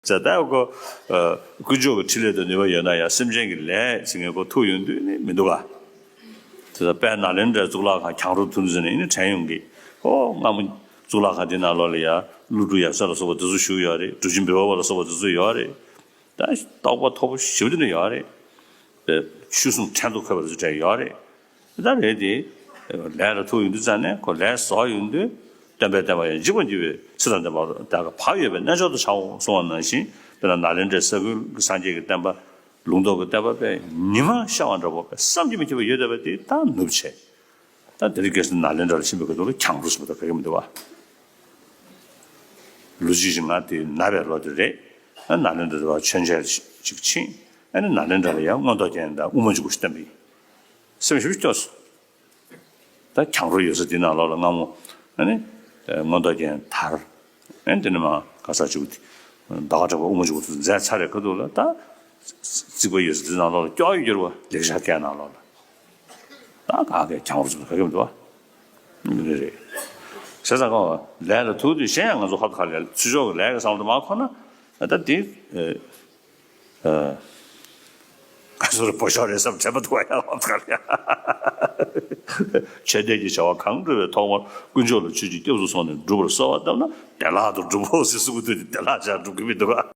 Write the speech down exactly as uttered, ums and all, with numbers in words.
ཟེར་ད་ཡོད་གོ། དཀོན་མཆོག་གི་འཕྲིན་ལས་དང་ནུས་པ་ཡོད་ན་ཡང་སེམས་ཅན་གྱི་ལས་བྱེད་མཁན་ཁོ་ཐུག་ཡོང་དུས་ནི་མི་འདུག་ག། དེ་ལྟར་དཔལ་ནཱ་ལེནྡྲའི་གཙུག་ལག་ཁང་གྱང་རོ་ཐུང་ཟེར་ནས་ནི་དྲན་ཡོང་གི། ཨོ་སྔ་མོ་གཙུག་ལག་ཁང་དེ་ནང་ལོགས་ལ་ཡང་ཀླུ་སྒྲུབ་ཡབ་སྲས་ལ་སོགས་པ་དེ་ཚོ་བཞུགས་ཡོད་རེད། གྲུབ་ཆེན་བི་མ་པ་ལ་སོགས་པ་དེ་ཚོ་ཡོད་རེད། ད་རྟོགས་པ་མཐོ་པོ་ཞེ་པོ་དེ་འདྲ་ཡོད་རེད། ཆོས་སྲུང་ཕྲན་བུ་འཁོད་པ་དེ་ཚོ་གྲས་ཡོད་རེད། ད་རེད་དེ། ལས་ལ་ཐུག་ཡོང་དུས་ཙང་ནས་ཁོ་ལས་བཟོ་ཡོང་དུས་སྟོན་པས་བསྟན་པ་ཡང་འཇིག་པར་འགྱུར་བའི་ཚུལ་དང་ལྡན་པ་ད་ག་བག་ཡོད་པའི་རྣལ་འབྱོར་དུ་བྱའོ་གསུངས་པ་ནང་བཞིན། དཔེར་ན་ནཱ་ལེནྡྲའི་ས་ཁུལ་གྱི་སངས་རྒྱས་ཀྱི་བསྟན་པ་ལུང་རྟོགས་ཀྱི་བསྟན་པ་དཔེ་ཉི་མ་ཤར་བ་འདྲ་པོ་དཔེ་བསམ་གྱིས་མི་ཁྱབ་པ་ཡོད་བསྡད་པ་དེ་ད་ནུབ་བྱས། ད་དེ་རིང་ཁ་སང་ནཱ་ལེནྡྲ་ལ་ཕྱིན་པའི་སྐབས་དུ་ལ་གྱང་རོ་ཟེར་བ་དང་ག་གེ་མི་འདུག་བ། ལོ་གཅིག་ཅིག་ང་དེ་ན་བའི་ལོ་དེ་རེད། ཨ་ནཱ་ལེནྡྲ་དུ་མཆོད་མཇལ་ཅིག་ཕྱིན། ཨ་ནི་ནཱ་ལེནྡྲ་ལ་ཡང་མངོན་རྟོགས་རྒྱན་དང་དབུ་མ་འཇུག་པ་ཞིག་བསྟན་པ་ཡིན། སེམས་ཞེ་པོ་སྐྱོ་སོང་། ད་གྱང་རོ་ཡོད་ས་དེ་ནང་ལོགས་ལ་སྔ་མོ་ཨ་ནི་མངོན་རྟོགས་རྒྱན་དར། ཨ་ནི་དེ་ནས་མར་ག་ས་བཅུག་སྟེ་ཟླ་བ་གྲགས་པ་དབུ་མ་འཇུག་པ་ཚོ་མཛད་ཚར་རེད། ཁ་ཐུག་ལ་ད་རྩིག་པ་ཡོད་ས་དེ་ནང་ལོགས་ལ་སྐྱོ་ཡི་གྱུར་བ་ལེགས་བྱ་སྐད་ནང་ལོགས་ལ། ད་ག་གེ་གྱང་རོ་ཚོ་ག་གེ་མི་འདུག་བ། རེད་རེད། བྱས་ཙང་ཁོ་ལས་ལ་ཐུག་དུས་གཞན་ཡང་ང་ཚོ་ཧོབ་ཁ་ལས་ཚུར་ཕྱོགས་ཀྱི་ལས་ཀྱི་བསམ་བློ་མ་འཁོར་ན་ད་དེ། ཨ་ཚོར་བོ་ཤོར་རེད་བསམ་དྲན་པ་འདུག་བ་ཡ། ལབ་ཚར་ཡ། ཆོས་ལྡན་གྱི་བྱ་བ་གང་སྒྲུབ་པའི་ཐོག་མར་དཀོན་མཆོག་ལ་ཆོས་ཀྱི་སྐྱབས་སུ་སོང་ནས་སྒྲུབ་པར་གསོལ་བ་བཏབ་ན་བདེ་བླག་ཏུ་སྒྲུབ་བོ་ཟེར་གསུང་གི་འདུག་སྟེ་བདེ་བླག་ཅིག་སྒྲུབ་ཀྱི་མི་འདུག་ག།